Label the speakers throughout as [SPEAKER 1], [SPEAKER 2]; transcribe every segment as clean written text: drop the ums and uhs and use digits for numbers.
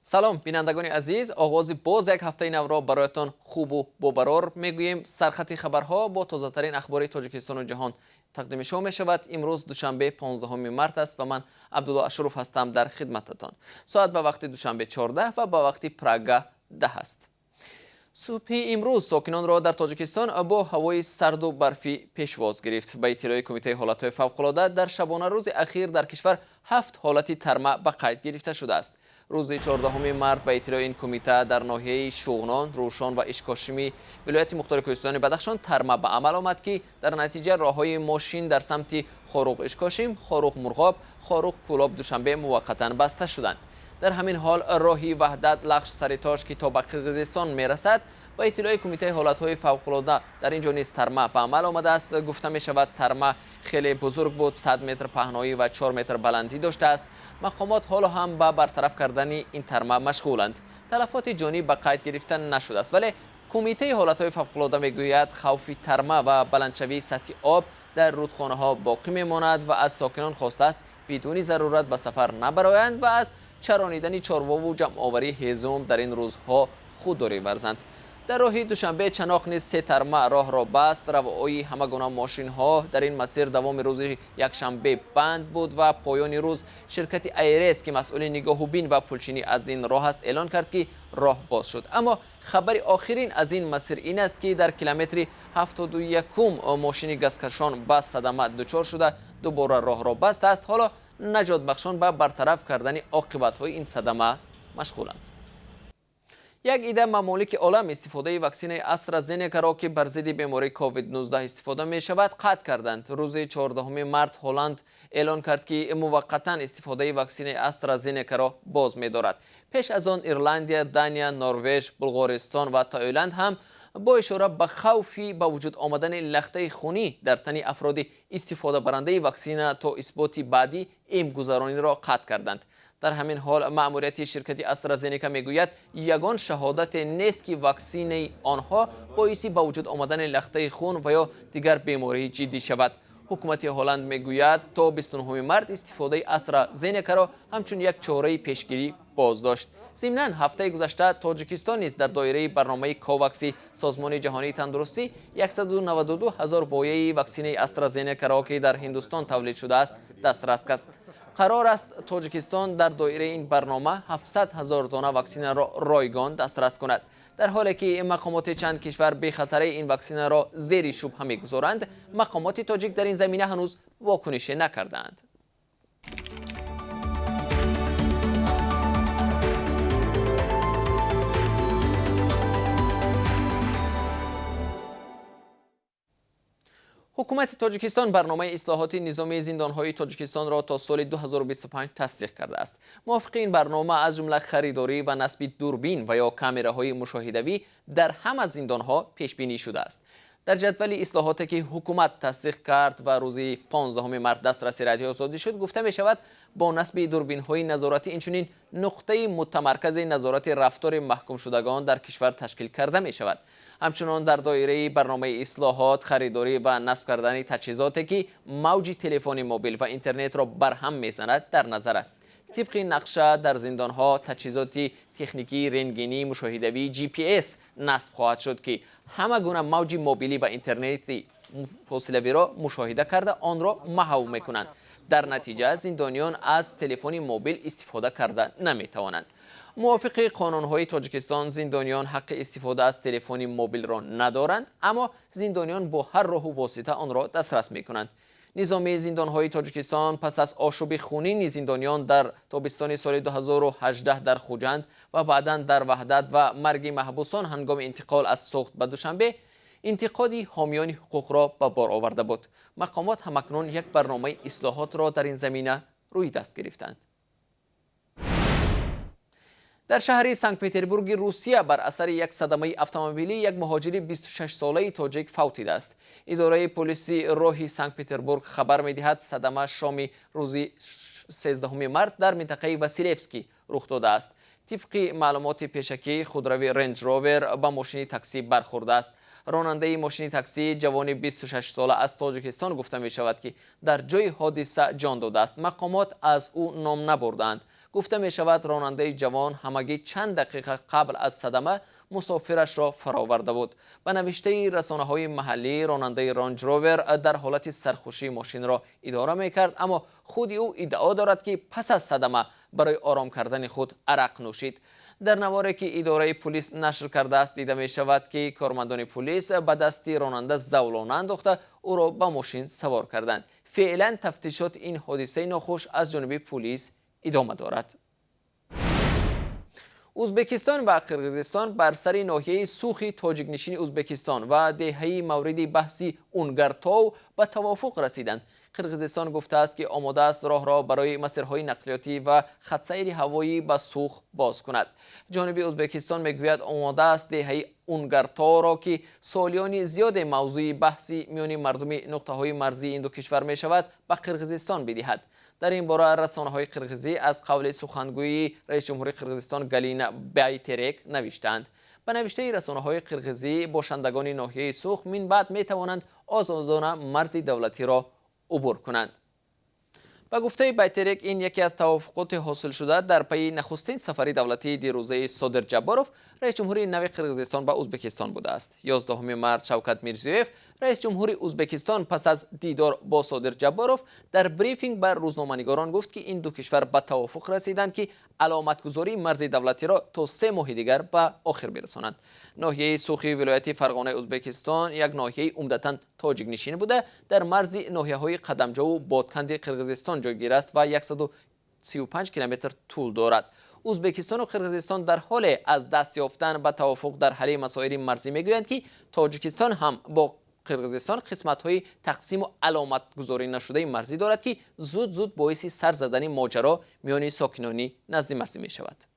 [SPEAKER 1] Салом, бинандагони азиз. Оғози боз як ҳафтаи навро бароятон хубу бобарор мегӯем. Сархати хабарҳо бо тозатарин ахбори Тоҷикистону ҷаҳон тақдими шумо мешавад. Имрӯз душанбе, 15 март аст ва ман Абдулло Ашуров ҳастам дар хидмататон. Соат ба вақти Душанбе 14 ва ба вақти Прага 10 аст. Субҳи имрӯз сокинонро дар Тоҷикистон бо ҳавои сарду барфӣ пешвоз гирифт. Ба иттилои Кумитаи ҳолатҳои фавқулода, дар шабонарӯзи ахир дар кишвар 7 ҳолати тарма ба қайд гирифта шудааст. Рӯзи 14 март ба иттилои ин кумита дар ноҳияи Шуғнон, Рӯшон ва Ишкошими вилояти мухтори Кӯҳистони Бадахшон тарма ба амал омад, ки дар натиҷа роҳҳои мошин дар самти Хоруғ Ишкошим, Хоруғ Мурғоб, Хоруғ Кӯлоб Душанбе муваққатан баста шуданд. Дар ҳамин ҳол роҳи Ваҳдат Лахш Саритош, ки то ба Қирғизистон мерасад, ба иттилои Кумитаи ҳолатҳои фавқулода дар ин ҷо низ тарма ба амал омадааст. Гуфта мешавад, тарма хеле бузург буд, 100 метр паҳноӣ ва 4 метр баландӣ доштааст. Мақомот ҳоло ҳам ба бартараф кардани ин тарма машғуланд. Талафоти ҷонӣ ба қайд гирифта нашудааст, вале Кумитаи ҳолатҳои фавқулода мегӯяд, хавфи тарма ва баландшавии сатҳи об дар рудхонаҳо боқӣ мемонад ва аз сокинон хостааст, бидуни зарурат ба сафар набароянд ва аз чаронидани чорвову ҷамъоварии ҳезум дар ин рӯзҳо худдорӣ варзанд. Дар роҳи Душанбе Чаноқ низ се тарма роҳро баст. Равои ҳама гуна мошинҳо дар ин масир давоми рӯзи якшанбе банд буд ва поёни рӯз ширкати Айрес, ки масъули нигоҳубин ва пулчинӣ аз ин роҳ аст, эълон кард, ки роҳ боз шуд. Аммо хабари охирин аз ин масир ин аст, ки дар километри 71 мошини газкашон ба садама дучор шуда, дубора роҳро бастааст. Ҳоло наҷотбахшон ба бартараф кардани оқибатҳои ин садама машғуланд. Як ида мамолики олам истифодаи ваксинаи AstraZeneca-ро, ки бар зидди бемории COVID-19 истифода мешавад, қатъ карданд. Рӯзи 14 март Ҳолланд эълон кард, ки муваққатан истифодаи ваксинаи AstraZeneca-ро боз медорад. Пеш аз он Ирландия, Дания, Норвеж, Булғористон ва Таиланд ҳам бо ишора ба хавфи ба вуҷуд омадани лахтаи хунӣ дар тани афроди истифодабарандаи ваксина то исботи баъдӣ эмгузарониро қатъ карданд. Дар ҳамин ҳол маъмурияти ширкати AstraZeneca мегӯяд, ягон шаҳодате нест, ки ваксинаи онҳо боиси ба вуҷуд омадани лахтаи хун ва ё дигар бемории ҷиддӣ шавад. Ҳукумати Ҳолланд мегӯяд, то 29 март истифодаи AstraZeneca-ро ҳамчун як чораи пешгирӣ боздошт. Зимнан ҳафтаи гузашта Тоҷикистон низ дар доираи барномаи Ковакси Созмони ҷаҳонии тандурустӣ 192 ҳазор вояи ваксинаи AstraZeneca-ро, ки дар Ҳиндустон тавлид шудааст, дастрас кард. Қарор аст, Тоҷикистон дар доираи ин барнома 700 ҳазор дона ваксинаро ройгон дастрас кунад. Дар ҳоле ки мақомоти чанд кишвар бехатараи ин ваксинаро зери шубҳа мегузоранд, мақомоти тоҷик дар ин замина ҳанӯз вокунише накардаанд. Ҳукумати Тоҷикистон барномаи ислоҳоти низоми зиндонҳои Тоҷикистонро то соли 2025 тасдиқ кардааст. Мувофиқи ин барнома, аз ҷумла харидорӣ ва насби дурбин ва ё камераҳои мушоҳидавӣ дар ҳама зиндонҳо пешбинӣ шудааст. Дар ҷадвали ислоҳоте, ки ҳукумат тасдиқ кард ва рӯзи 15 март дастраси Радиои Озодӣ шуд, гуфта мешавад, бо насби дурбинҳои назоратӣ инчунин нуқтаи мутамаркази назорати рафтори маҳкумшудагон дар кишвар ташкил карда мешавад. Ҳамчунон дар доираи барномаи ислоҳот харидорӣ ва насб кардани таҷҳизоте, ки мавҷи телефони мобил ва интернетро барҳам мезанад, дар назар аст. Тибқи нақша дар зиндонҳо таҷҳизоти техникии рентгении мушоҳидавии GPS насб хоҳад шуд, ки ҳама гуна мавҷи мобилӣ ва интернети фосилавиро мушоҳида карда, онро маҳв мекунанд. Дар натиҷа зиндониён аз телефони мобил истифода карда наметавонанд. Мувофиқи қонунҳои Тоҷикистон зиндониён ҳаққи истифода аз телефони мобилро надоранд, аммо зиндониён бо ҳар роҳу восита онро дастрас мекунанд. Низоми зиндонҳои Тоҷикистон пас аз ошӯби хунини зиндониён дар тобистони соли 2018 дар Хуҷанд ва баъдан дар Ваҳдат ва марги маҳбусон ҳангоми интиқол аз Суғд ба Душанбе интиқоди ҳомиёни ҳуқуқро ба бор оварда буд. Мақомот ҳамакнун як барномаи ислоҳотро дар ин замина рӯи даст гирифтанд. Дар шаҳри Санкт-Петербурги Русия бар асари як садамаи автомобилӣ як муҳоҷири 26-солаи тоҷик фавтидааст. Идораи полиси роҳи Санкт-Петербург хабар медиҳад, садама шоми рӯзи 13 март дар минтақаи Василевский рух додааст. Тибқи маълумоти пешакӣ, худрави Рендж Ровер ба мошини таксӣ бархӯрдааст. Ронандаи мошини таксӣ, ҷавони 26-сола аз Тоҷикистон, гуфта мешавад, ки дар ҷои ҳодиса ҷон додааст. Мақомот аз ӯ ном набурдаанд. Гуфта мешавад, ронандаи ҷавон ҳамагӣ чанд дақиқа қабл аз садама мусофирашро фароварда буд. Ба навиштаи расонаҳои маҳаллӣ, ронандаи Ранҷ Ровер дар ҳолати сархушӣ мошинро идора мекард, аммо худи ӯ иддао дорад, ки пас аз садама барои ором кардани худ арақ нӯшид. Дар наворе, ки идораи пулис нашр кардааст, дида мешавад, ки кормандони пулис ба дасти ронанда завлона андохта, ӯро ба мошин савор карданд. Феълан тафтишоти ин ҳодисаи нохуш аз ҷониби пулис идома дорад. Узбекистон ва Қирғизистон бар сари ноҳияи Сухи тоҷикнишини Узбекистон ва деҳаи мавриди баҳси Унгартов ба тавофуқ расиданд. Қирғизистон гуфтааст, ки омода аст роҳро барои масирҳои нақлиётӣ ва хатсайри ҳавоӣ ба Сух боз кунад. Ҷониби Узбекистон мегӯяд, омода аст деҳаи Унгарторо, ки солиёни зиёде мавзӯи баҳси миёни мардуми нуқтаҳои марзии ин ду кишвар мешавад, ба Қирғизистон бидиҳад. Дар ин бора расонаҳои қирғизӣ аз қавли сухангӯи раисҷумҳури Қирғизистон Галина Байтерек навиштаанд. Ба навиштаи расонаҳои қирғизӣ, бошандагони ноҳияи Сух минбаъд метавонанд озодона марзи давлатиро убур кунанд. Ба гуфтаи Байтерек, ин яке аз тавофуқоти ҳосилшуда дар пайи нахустин сафари давлатии дирӯзаи Содир Ҷабборов, раисҷумҳури нави Қирғизистон, ба Узбекистон будааст. 11 март Шавкат Мирзиёев, раисҷумҳури Узбекистон, пас аз дидор бо Содир Ҷабборов дар брифинг ба рӯзноманигорон гуфт, ки ин ду кишвар ба тавофуқ расиданд, ки аломатгузории марзи давлатиро то 3 моҳи дигар ба охир бирасонанд. Ноҳияи Сухи вилояти Фарғонаи Узбекистон як ноҳияи умдатан тоҷикнишин буда, дар марзи ноҳияҳои Қадамҷову Бодканди Қирғизистон ҷойгир аст ва 135 километр тӯл дорад. Узбекистону Қирғизистон дар ҳоле аз даст ёфтан ба тавофуқ дар ҳалли масоили марзӣ мегӯянд, ки Тоҷикистон ҳам бо Қирғизистон қисматҳои тақсиму аломатгузорӣ нашудаи марзӣ дорад, ки зуд зуд боиси сар задани моҷаро миёни сокинони назди марзӣ мешавад.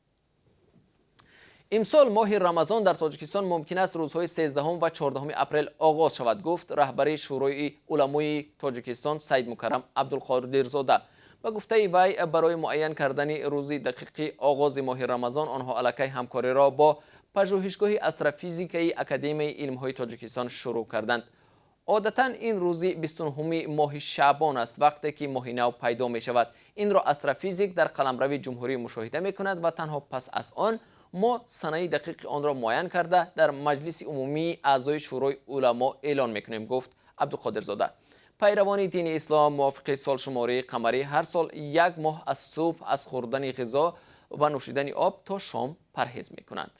[SPEAKER 1] Имсол моҳи Рамазон дар Тоҷикистон мумкин аст рӯзҳои 13 ва 14 апрел оғоз шавад, гуфт раҳбари Шӯрои уламои Тоҷикистон Саидмукаррам Абдулқодирзода. Ба гуфтаи вай, барои муайян кардани рӯзи дақиқи оғози моҳи Рамазон онҳо аллакай ҳамкориро бо Пажӯҳишгоҳи астрофизикаи Академияи илмҳои Тоҷикистон шурӯъ карданд. Одатан ин рӯзи 29-уми моҳи шаъбон аст, вақте ки моҳи нав пайдо мешавад. Инро астрофизик дар қаламрави ҷумҳурӣ мушоҳида мекунад ва танҳо пас аз он мо санаи дақиқи онро муайян карда, дар Маҷлиси умумии аъзои Шӯрои уламо эълон мекунем, гуфт Абдуқодирзода. Пайравони дини ислом мувофиқи солшумории қамарӣ ҳар сол як моҳ аз субҳ аз хӯрдани ғизо ва нӯшидани об то шом парҳез мекунанд.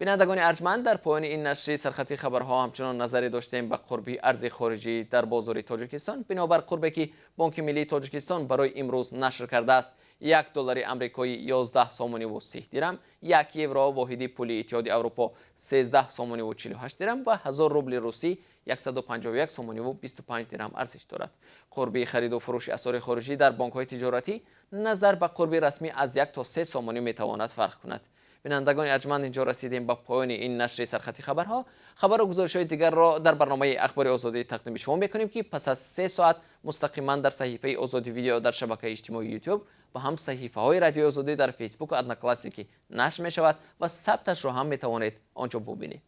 [SPEAKER 1] Бинандагони арҷманд, дар поёни ин нашри сархати хабарҳо ҳамчунон назаре доштем ба қурби арзи хориҷӣ дар бозори Тоҷикистон. Бинобар қурбе, ки Бонки миллии Тоҷикистон барои имрӯз нашр кардааст, 1 доллари амрикоӣ 11 сомониву 30 дирам, 1 евро, воҳиди пули Иттиҳоди Аврупо, 13 сомониву 48 дирам ва 1000 рубли русӣ 151 сомониву 25 дирам арзиш дорад. Қурби хариду фурӯши асъори хориҷӣ дар бонкҳои тиҷоратӣ назар ба қурби расмӣ аз 1 то 3 сомонӣ метавонад фарқ кунад. Бинандагони арҷманд, инҷо расидем ба поёни ин нашри сархати хабарҳо. Хабару гузоришҳои дигарро дар барномаи Ахбори Озодӣ тақдими шумо мекунем, ки пас аз 3 соат мустақиман дар саҳифаи Озодӣ Видео дар шабакаи иҷтимоии Ютуб ва ҳам саҳифаҳои Радиои Озодӣ дар Фейсбуку Одноклассники нашр мешавад ва сабташро ҳам метавонед он ҷо бубинед.